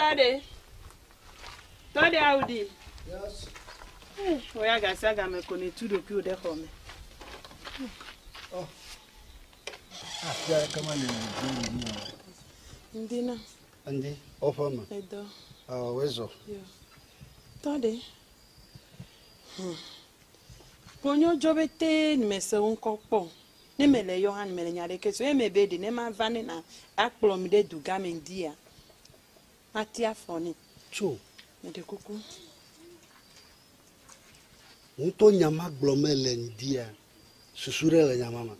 Tɔ ɖe. Tɔ ɖe awu ɖi. Yes. Wo ya gasia game ko ne tu ɖokuiwò ɖe xɔ me. Oh. Afi aɖeke mele le dzi ni o. Ŋdi na. Ŋdi, woƒe me. Edɔ. Ɔ, wezɔ. Yo. Tɔ ɖe. Ponyo dzo be te ni me se wo ŋkɔ kpɔ. Ne me le yɔ hã ni me le nya ɖeke so. Eme be ɖe ne ma va ne na akplɔ mi ɖe du gã me ŋdia. Mati afɔ nɛ. Tso. Meɖe kuku. Ŋutɔ nya ma gblɔ mele ŋdia, susu ɖe le nya ma me.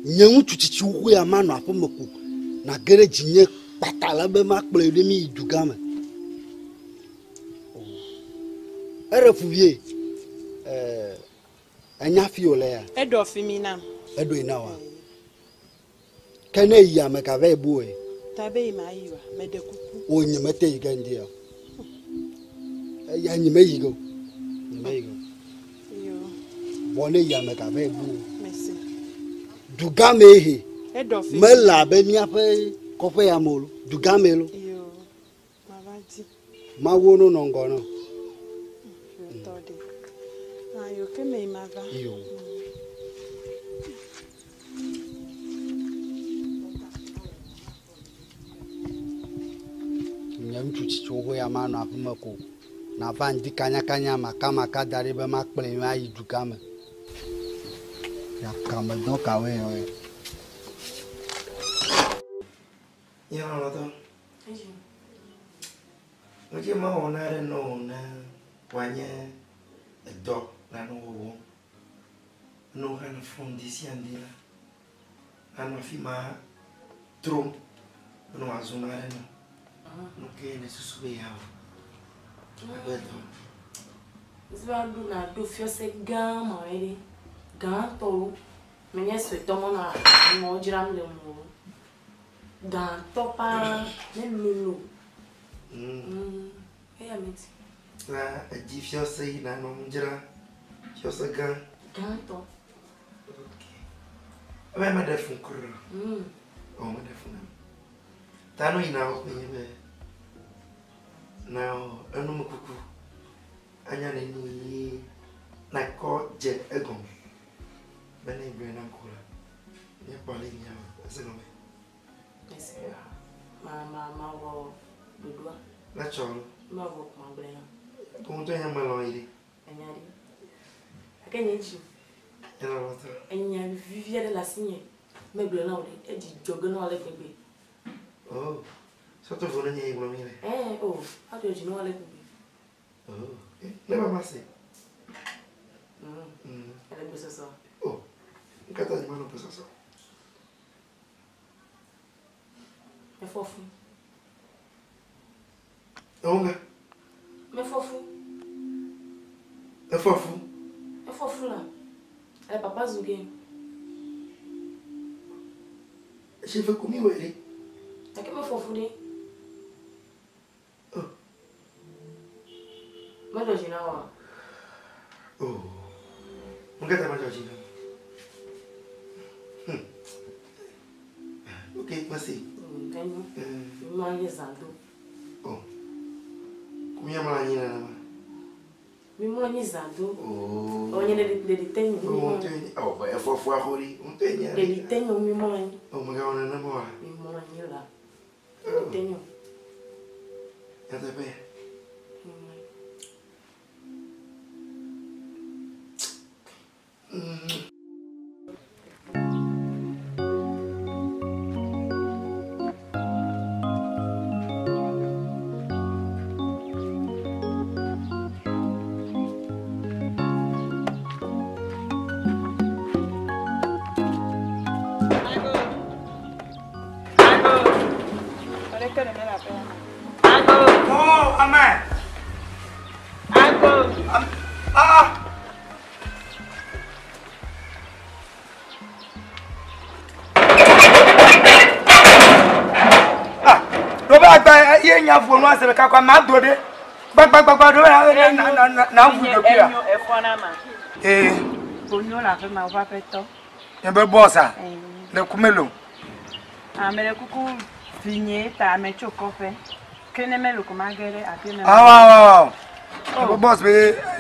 Nye ŋutsu tsitsi xoxo ya manɔ aƒeme ko nage ɖe dzinye kpata le be makplɔe ɖe mi yi dugã me. Eɖe fu vie. Ɛɛ, enya fi wòle ya? Eɖɔ fi mi nam. Eɖoe na wa. Ke ne yi ame ka va yi bu oe? Ta be yi ma yi wa, meɖe kuku. O nye mete yi ge ŋdi ya. Eya nye meyi ge o. Nye meyi ge o. Yo. Vɔ ne yi ame ka va yi bu o. Merci. Dugã mee he. Eɖɔ fi mi. Mele abe míaƒe kɔƒe ya me o lo. Dugã mee lo. Yo. Mava di. Mawu no nɔ ŋgɔ na. Yo tɔ ɖe. Ah, yo ke me yi mava. Yo. Nye ŋutsu tsitsi xoxo ya manɔ aƒeme ko. Nava ŋdi kanyakanya makamaka da ɖi be makplɔe ayi dugã me. Ya kamedɔ kawoe yɔ. Nye lɔlɔ̃tɔ. Ŋdzi mawɔ na ɖe nɔ wò ne wòanye edɔ nanɔ wɔwɔm. Ne wohã fɔ ŋdi sia ŋdi la, nanɔ afi ma trom ne wòazu na ɖe nɔ. Nu ke ne susu be yeawɔ abe dɔ. Zva ɖo na ɖo fiɔse gã ma wɔ ɖe. Gãtɔwo. Menye suetɔ mɔ na nuwo dzram le mo. Gãtɔ paa ne lolo. Eya mi ti. La edzi fiɔse yi nanɔ nu dzra fiɔse gã. Gãtɔ. Ok. Ebe meɖe fun kura. O meɖe fun nam. Ta nu yina wɔ kpe nye be na enumekuku anya ne ni nakɔ dze egɔme. Be ne gblɔe nam ko la, míakpɔ ale míawɔ ese gɔme. Ese. Ma ma ma wɔ ɖoɖoa. Ne tsɔ lo. Ma wɔ kuma gblɔe nam. Ko ŋutɔ nye melɔ̃ yi ɖe. Enya ɖe. Gake nye dzi. Nye lɔlɔ̃tɔ. Enya vivi aɖe le asinye. Megblɔe na wò ɖe. Edzi dzɔ ge na wò ale gbegbe. Oh, sɔto vo ne nye yi gblɔ mi le. Ɛɛ, o, adzɔ dzi na wò ale gbegbe. Oh, ne ba ma se. Ele gbesɔsɔ. Oh, nkata nye ma nɔ gbesɔsɔ. Mefɔ fu. Ewo ŋa? Mefɔ fu. Efɔ fu? Efɔ fu la. Ele papa zu ge. Esi fe ko mi wɔ ɖe. Gake mefɔ fu ɖe. Oh. Medzɔ dzi na wòa? Oh. Nkata medzɔ dzi na. Ok, merci. Enyo. Mi mlɔ anyi zã do. Oh. Ko mía mlɔ anyi nenema. Mi mlɔ anyi zã do. Oh. Oh, nye ɖeɖi ɖeɖi te nyo. Oh, ŋutɔ nye. Oh, efɔ fua xɔ ɖi. Ŋutɔ nye. Ɖeɖi te nyo mi mlɔ anyi. Oh, megawɔ nenema oa? Mi mlɔ anyi la. Ɖeɖi te nyo. Nyateƒe. Mi mlɔ anyi. Oh, amen. Ago. Ah. Ah, ɖo be agba ye nya vo nua se ɖeka kɔ ma do ɖe gbagbagbagba ɖo be na na na na ŋu ɖokuia. Enyo efɔ na ma. Ee. Onyo le aƒe ma woƒe aƒetɔ. Nye be bɔsa. Le kumelo. Ame le kuku. Vinye ta ame tso kɔƒe. Ke ne mele ko mage ɖe aƒe me. Awa awa. Boss be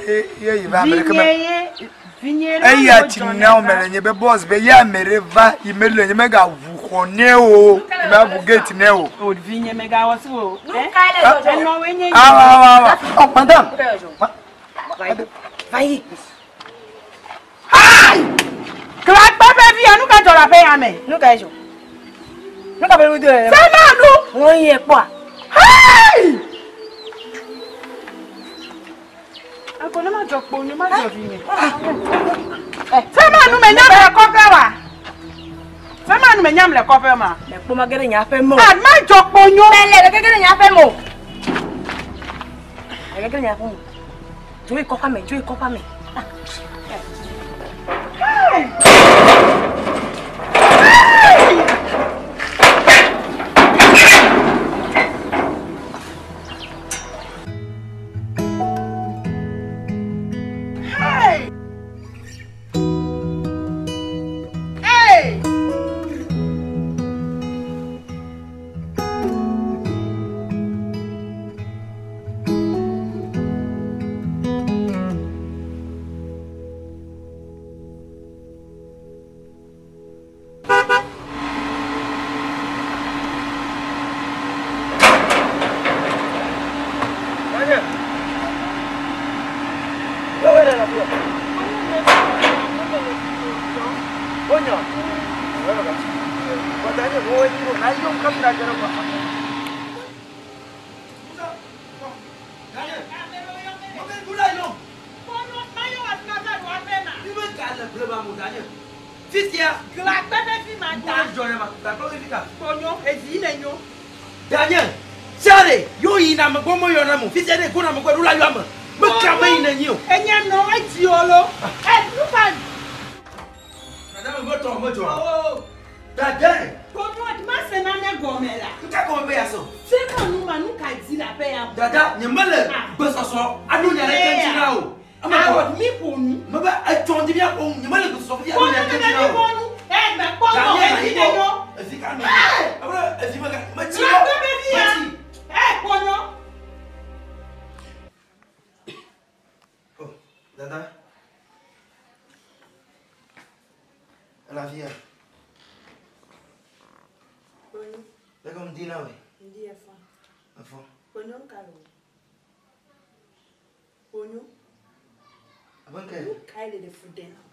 ye yi va ame ɖeke me. Vinye ye vinye Eya tsi na wo me le nye be boss be ye ame ɖe va yi me le nye mega ʋu xɔ ne o. Me ʋu gate ne o. O vinye megawɔ si o. Nu kae le dzɔdzɔ? Enɔwoe nye Awa awa awa. Oh madame. Nu kae le dzɔdzɔ? Va yi. Klakpɛ ƒe via nu ka dzɔ le aƒe ya me? Nu kae dzɔ? Nu ka ƒe nu do le? Sema nu. Ŋlɔ yi kpɔa? Hey! Ako ne ma dzɔ kpo ne ma dzɔ vinye. Sema nu me nyam le kɔƒe wa. Sema nu me nyam le kɔƒe ma. Me kpɔ ma ge ɖe nye aƒe me o. Ah, ma dzɔ kpo nyo. Mele le gege ɖe nye aƒe me o. Le gege ɖe nye aƒe me o. Dzo yi kɔƒea me, dzo yi kɔƒea me. Hey! Hey! Hey! Daniel, sare, yo yi na me gbɔ mo yɔ na mo. Fisia ɖe go na me gbɔ ɖo la yɔ ame. Me ka me yi ne nyi o. Enye nɔ edzi o lo. Ɛ nuka. Dada me me tɔ me dzɔ. Dada. Kponyo ma se nane gɔme la. Nuka gɔme be ya se o? Sema nu ma nu ka di le aƒe ya me. Dada nye me le gbesɔsɔ aɖo nya ɖeke ŋuti na o. Ame Awɔ kɔ. mi ƒo nu. Me be etsɔ ŋdi mía ƒo nu nye me le gbesɔsɔ fi aɖo Kponyo nya ne ɖeke mi ŋuti na ƒo o. nu. Ɛ mɛ kpɔ nɔ Daniel, edzi ne nyo. Evi ka nɔ. Ebe evi me ka metsi. Klakpɛ ƒe via. Ɛ kponyo. Oh, Dada. Ele afia. Kponyo. Leke ŋdi na woe. Ŋdi efɔ. Efɔ. Kponyo nu ka le o? Kponyo. Abe ŋke. Nu kae le ɖe fu ɖem na wò?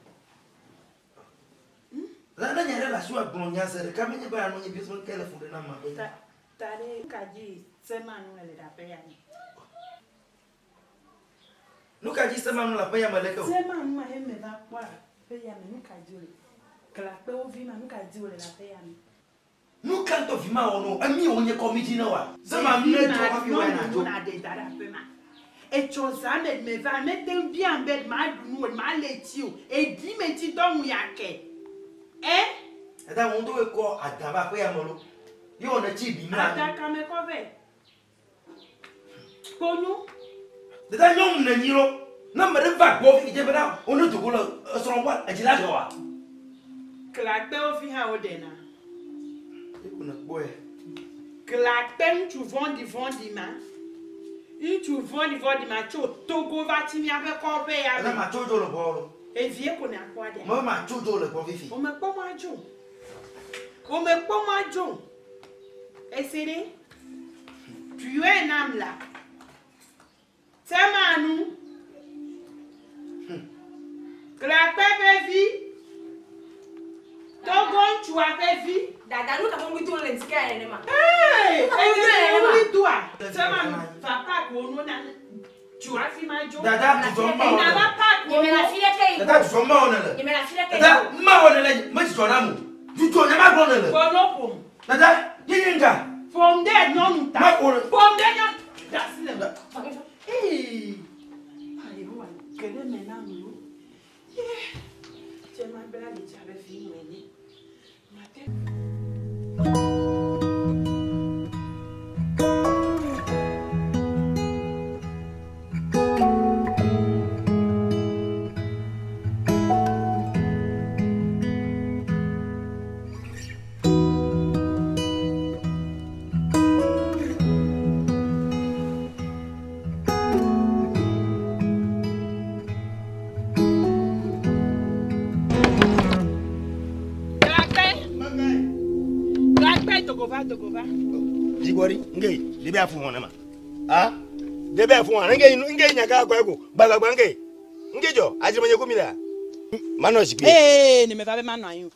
La ne nya ɖe le asiwò gblɔ nya ze ɖeka menye be anɔ nyi bi so ŋke le fu ɖe na ma. Ta ta ɖe nu ka dzi sema nu le le aƒe ya me? Nu ka dzi sema nu le aƒe ya me leke o? Sema nu ma he me va kpɔ aƒe ya me nu ka dzi wòle? Klakpɛwo vi ma nu ka dzi wòle le aƒe ya me? Nu ka ŋutɔ vi ma wɔ no? Emi wònye kɔmidzi ne wa. Sema nu ne dzɔ hafi wɔe na dzo. Na ɖe da ɖe aƒe ma. Etsɔ zã me me va mete ŋu biam be ma ɖu nu o ma le tsi o. Eɖi me tsi dɔ ŋu ya ke. Ɛ? Dada wo ŋutɔ kɔ adã va aƒe ya me lo. Ye wɔ ne tsi ɖi mla. Adaka me kɔ vɛ. Kponyo. Dada nyɔnu ne nyi lo. Ne ame ɖe va gbɔ fi dze bena wo ne dogo le esrɔ̃ gbɔ edzi la dzɔ wa. Klakpɛwo vi hã woɖena. Ye ko ne kpɔe. Klakpɛ ŋutsu vɔ̃ɖi vɔ̃ɖi ma. Ŋutsu vɔ̃ɖi vɔ̃ɖi ma tso Togo va tsi míaƒe kɔƒe ya Dada me. ma tso dzo le gbɔ lo. Evie ko ne akpɔ ɖe. Me ma tso dzo le gbɔ fifi. Womekpɔ mɔ adzo. Womekpɔ mɔ adzo. Ese ɖe. Tuyɔe nam la. Tema nu. Klakpɛ ƒe vi. Togo ŋutsua ƒe vi. Dada nu ka ƒe ŋui do le ŋdi ka nenema? Ee, Nu ka ƒe ŋui do le eye nenema? wuli doa. Tema nu va park wo nu na tso hafi ma dzo. Dada dzudzɔ ma wɔ Ena ne. va park wo Nye me le nu. afi ɖeke yi Dada o. dzudzɔ ma wɔ ne le. Nye me le afi ɖeke yi Dada o. ma wɔ ne le me dzidzɔ na mo. Dzudzɔ nya ma gblɔ ne le. Kponyo ƒom. Dada ye nye nga. Ƒom ɖe nyɔnu ta. Ma ƒo ne. Ƒom ɖe nyɔnu. Da asi le me. Ee. Yehowa ge ɖe me na mi wo. Ye. Tse ma bla li dza be vi ŋue ne. Mate. dogo va dogo va. Jigbɔri nge de bɛ fún wọn ne ma. Ah de bɛ fún wọn nge nge nya ka ko ko gbagbagba nge. Nge jɔ azimanye ko mi la. Ma nɔ zikpui. Ee ne me va be ma nɔ anyi o.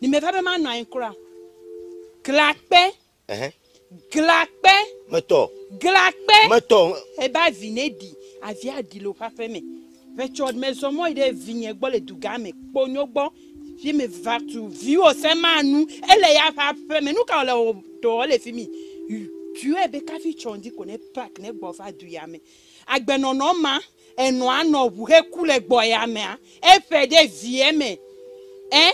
Ne me va be ma nɔ anyi kura. Glakpe. Glakpe. Metɔ. Glakpe. Metɔ. Eba vi ne di avia di le woƒe aƒe me. Vetsɔ mezɔ mɔ yi ɖe vinye gbɔ le dugã me kponyo gbɔ. Fi me va tu viwo se ma nu ele ya ƒe aƒe me nu ka wòle wò dɔ le fi mi. Tue be kafi tsɔ ŋdi ko ne park ne gbɔ va du ya me. Agbenɔnɔ ma enɔa nɔ ʋu heku le gbɔ ya mea eƒe ɖe vie me. Ɛ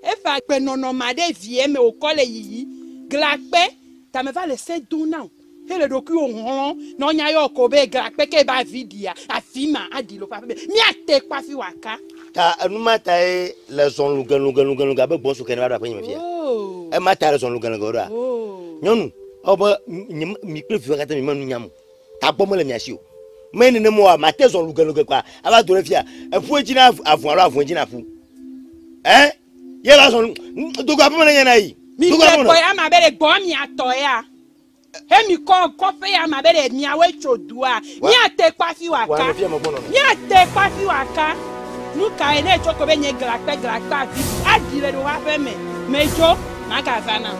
eƒe agbenɔnɔ ma ɖe vie me wòkɔ le yiyi. Glakpe tame va le se dom na o. Hele ɖokuiwò hlɔ̃ ne wonya yɔ ko be glakpe ke ba vi ɖia afi ma aɖi le woƒe aƒe me. Míate kpɔ afi wòaka. Ta enu ma ta ye le zɔn luge luge luge luge abe gbɔn so ke ne va ɖo aƒe nye me fia. Ema ta le zɔn luge luge ɖoa. Nyɔnu ewɔ be nye mi kple viwo katã mi me nu nyam o. Tagbɔ mele mia si o. Me nenema oa mate zɔn luge luge kɔa ava do ɖe fia. Eƒu edzi na avɔ alo avɔ edzi na ƒu. Ɛ ye va zɔn dogo aƒe me ne nye na yi. Mi Dogo kple aƒe me. gbɔ ya ma be ɖe gbɔ miatɔ ya. Hemi kɔ kɔƒe ya ma be ɖe miawoe tso dua. Míate kpɔ afi Wa wòaka. ne fia me gbɔ nɔ. Míate kpɔ afi wòaka. Nu ka ye ne etso ko be nye glakpe glakpe afi aɖi le ɖe woƒe aƒe me. Medzo magava na.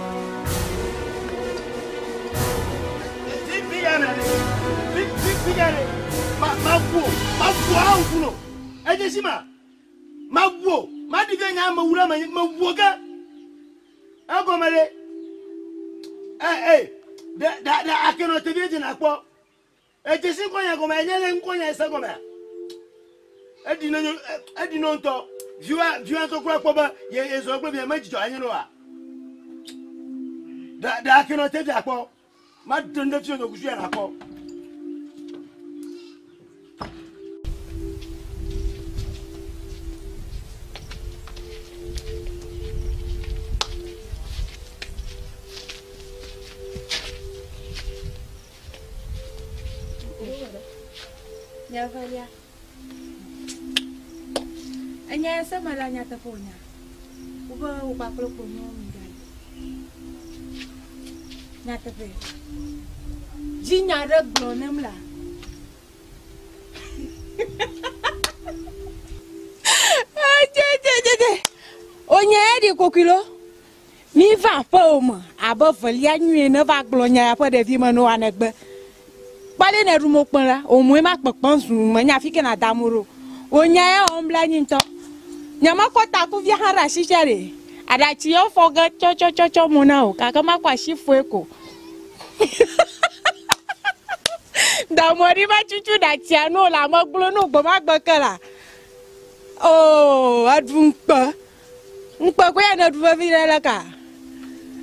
Ma wu no. Eje si ma. Ma wu o. Ma di ke nya me wu la me me wu ke. E go me le. Eh eh. Da da da akeno te bi na kpo. Eje si ko nya go me nye le nko nya se go me. E di no e di no nto. Viwa viwa to kura kpo ba ye ye zo gbe bi me jijo anyi no wa. Da da akeno te bi akpo. Ma donde fi no kusu ya na kpo. Nyavalia. Enya se me le nyateƒe wònya. Wobe wò kpakple kponyo mi ɖe. Nyateƒe. Dzi nya ɖe gblɔ nem la. Dze. Wònya ya ɖi kokui lo. Mi va aƒewò me abe velia nyuie ne va gblɔ nya ya ƒe ɖevi me ne woanɔ gbe. Kpali ne ɖu mo kpẽ la, òmue ma kpekpem zu menya fi ke na da mo ɖo. Wònya ya wɔm bla anyi ŋutɔ. Nye mekɔ takuvia hã ɖe asi sia ɖe. Aɖatsi yewo fɔ ge tsɔtsɔtsɔtsɔ mo na o gake makɔ asi foe ko. Dɔmɔ ɖi va tutu ɖatsia nu le ame gblɔ nu gbe ma gbe ke la. Oo, eɖu ŋukpe. Ŋukpe koe ya ne ɖu vevi ɖe le ka.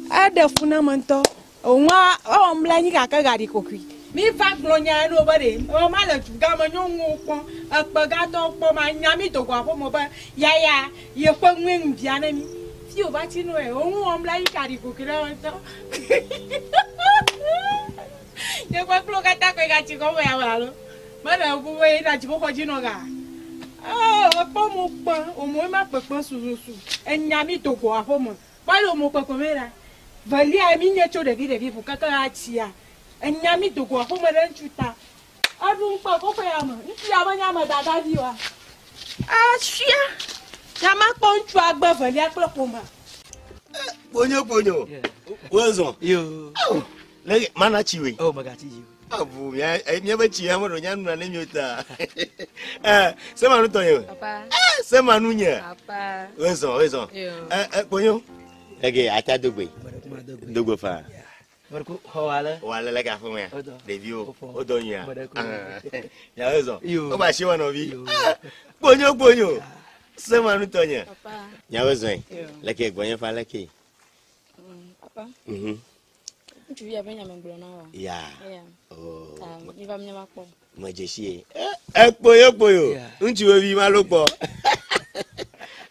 Eɖe fu na ame ŋutɔ. Ònua ewɔm bla anyi gake gaɖi kokui. Mi va gblɔ nya ya no be ɖe, ewɔ ma le dugã me nyɔnuwo kpɔm, ekpe gãtɔwo kpɔm, anya mi dogo aƒe me be yaya yeƒe nue ŋu bia ne mi. Fi wòva tsi nu ɛ, ònu wɔm bla anyi gaɖi kokui ɖe ŋutɔ. Nye ƒe kplo katã koe gatsi gɔme ya me alo. Mele ŋu be yina dziƒoxɔ dzi nɔ ga. Oo, ekpɔ mo kpẽ, omo ma kpekpe sususu. Enya mi dogo aƒe me. Kpɔ le omo kpekpe me la. Velia mi nye tso ɖevi ɖevi ƒo keke atsia. Enya mi dogo aƒe me ɖe ŋutsu ta. Eɖu ŋukpe kɔkɔe ya me. Ŋutsu ya menye ame dada vi oa. Asia. Ya ma kpɔ ŋutsua gbe velia kple ƒome. Kponyo kponyo. Wozɔ. Yo. Le mana tsi we. Oh, magatsi dzi. Abu mia mia be tsi ya me ɖo nya nuna ne mio ta. Eh, se ma nu tɔ nye. Papa. Eh, se ma nu nye. Papa. Wozɔ wozɔ. Yo. Eh eh kponyo. Ege ata dogbe. Dogbe fa. Mɔɖeku xɔ wa le. Wa le le ka fún mea. Wodɔ. Ɖeviwo. Wofɔ. Wodɔ nyuia. Mɔɖeku. Ya wozɔ. Yo. Wo ba si wa nɔvi. Yo. Kponyo kponyo. Se ma nu tɔ nye. Papa. Ya wozɔ. Yo. Leke gbɔnye fa leke. Papa. Ŋutsuvi ya ƒe nya megblɔ na wa. Ya. Ya. Oh. Ta mi va míava kpɔ. Me dzesi ye. Eh kponyo kponyo. Yeah. Ŋutsu vevi ma lo kpɔ.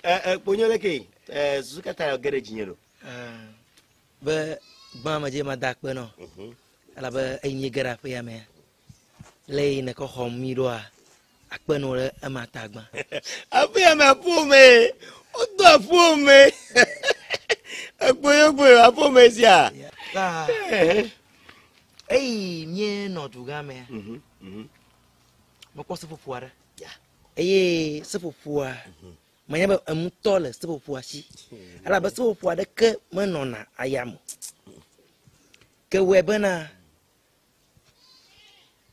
Eh eh kponyo leke. Eh susu katã ge ɖe dzinye ɖo. Be gbã me dze ma da akpe nɔ. Elabe eyi nye ge ɖe aƒe ya mea. Le yi ne kɔ xɔm mi ɖoa, akpe nɔ ɖe ema ta gbã. Aƒe ya me aƒo me. Wodo aƒo me. Ekpoyo kpoyo aƒome sia. Ta eyi míenɔ dugã mea, mekpɔ seƒoƒo aɖe. Eye seƒoƒoa, menye be emutɔ le seƒoƒoa si. Elabe seƒoƒo aɖeke menɔna ayame. Ke wɔe bena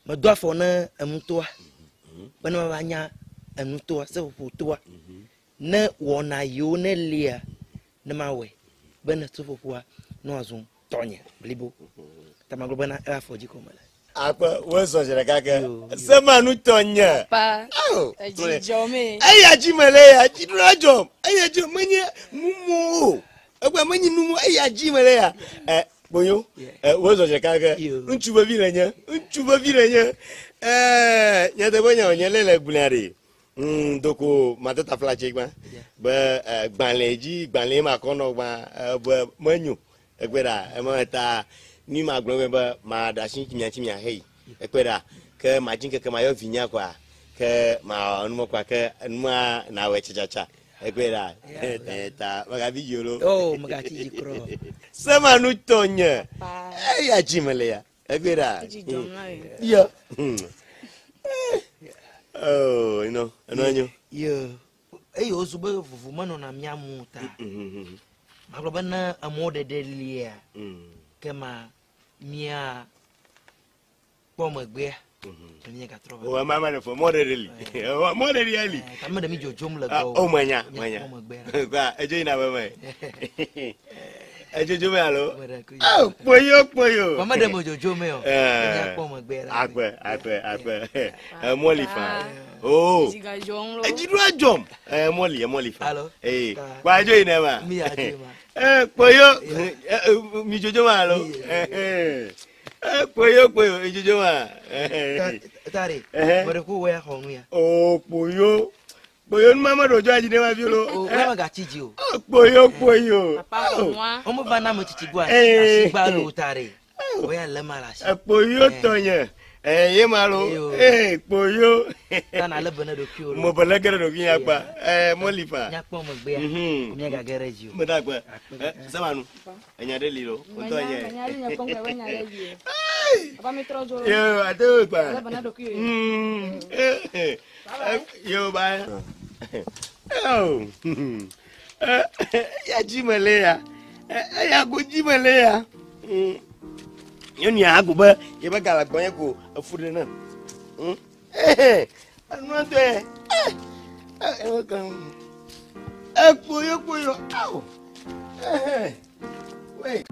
medo afɔ ne enutoa bene mava nya enutoa seƒoƒotoa ne wɔna yiwo ne lia ne mawɔe bene seƒoƒoa ne wòazu tɔnye blibo. Ta magblɔ bena eƒe afɔ dzi ko mele. Akpe wozɔ zi ɖeka ke. Sema nu tɔ nye. Pa Ao, edzi dzɔ me. Eya dzi mele ya dzi ɖo la dzɔm. Eya dzi menye numu o. Egbe menye numu eya dzi mele ya. Ɛ kponyo. Ɛ wozɔ zi ɖeka ke. Ŋutsu vevi le nye. Ŋutsu vevi le nye. Ɛɛ nyateƒe nya wònye lé le gblẽa ɖe. Doko matata flatse gbã. Be ɛ gbalẽ dzi gbalẽ ma kɔ nɔ gbã ɛ be menyo. Egbe ɖa ema ta mi ma gblɔ be ma ɖe asi mia ŋuti mia heyi. Ekpe ɖa ke ma dzi keke ma yɔ vinya koa ke ma wɔ numa koa ke numa na wɔe tsatsatsa. Ekpe ɖa ta megavi dzi o lo. O megatsi dzi kura o. Sema nu tɔ nye. Eya dzi mele ya. Ekpe ɖa. Edzi dzɔm na ye. Yɔ. Oh, eno, eno anyo. Ye eye wozu be vovo menɔna mía ŋu o ta. Magblɔ be ne emɔ ɖeɖe lia ke ma mía kpɔ megbea ne míagatrɔ va. O ema ma ɖe fɔ mɔ ɖeɖe li. Mɔ ɖeɖe ya li. Ta me ɖe mi dzodzom le Ah, gbɔwò. O menya, Míakpɔ menya. megbea. Gba edzo yina be me. Edzodzo me alo? Me ɖe kui. Oh, kpoyo kpoyo. Vɔ me ɖe me dzodzo me o. Míakpɔ megbea ɖa. Akpe, akpe, akpe. Emɔli fa. Oh. Edzi gadzɔm lo. Edzi ɖo adzɔm. Emɔli, emɔli fa. Alo. Ee, Ta. kpa edzo yina ma. Mi adzo ma. Kpoyo, mi dzodzo ma alo? Kpoyo, kpoyo, edzodzo ma. Ta ɖe, me ɖe ku wɔ ya xɔ nu ya. O kpoyo, kpoyo numa me ɖo dzo adzi ne ma vi lo. O wɔ megatsi dzi o. Kpoyo, kpoyo. Papa xɔ nua. Wɔme va na ame tsitsi gbɔ Eh. asi gba lo ta ɖe. Wɔ ya le ma le asi. Kpoyo tɔnye. Ye ma lo. Eyo. Kpoyo. Ta na le be ne ɖokuiwò lo. Mo bele ge ɖe ɖokuinye akpa. Mɔli fa. Míakpɔ megbea. Míagage ɖe dzi o. Meda akpe. Semanu. Enya ɖe li lo. Ŋutɔ nye. Menya ɖe nye kpɔm ke be nya ɖe li. Papa mi trɔ dzo lo. Yo, ate wo kpa. Le be na ɖokuiwò. Yo, bye. Oh. Ya dzi mele ya. Ya go dzi mele ya. Nyɔnu ya go be ye be gale gbɔnye ko efu ɖe nam. Enua ŋutɔ ye. Ekpoyo kpoyo. Awo. Wait.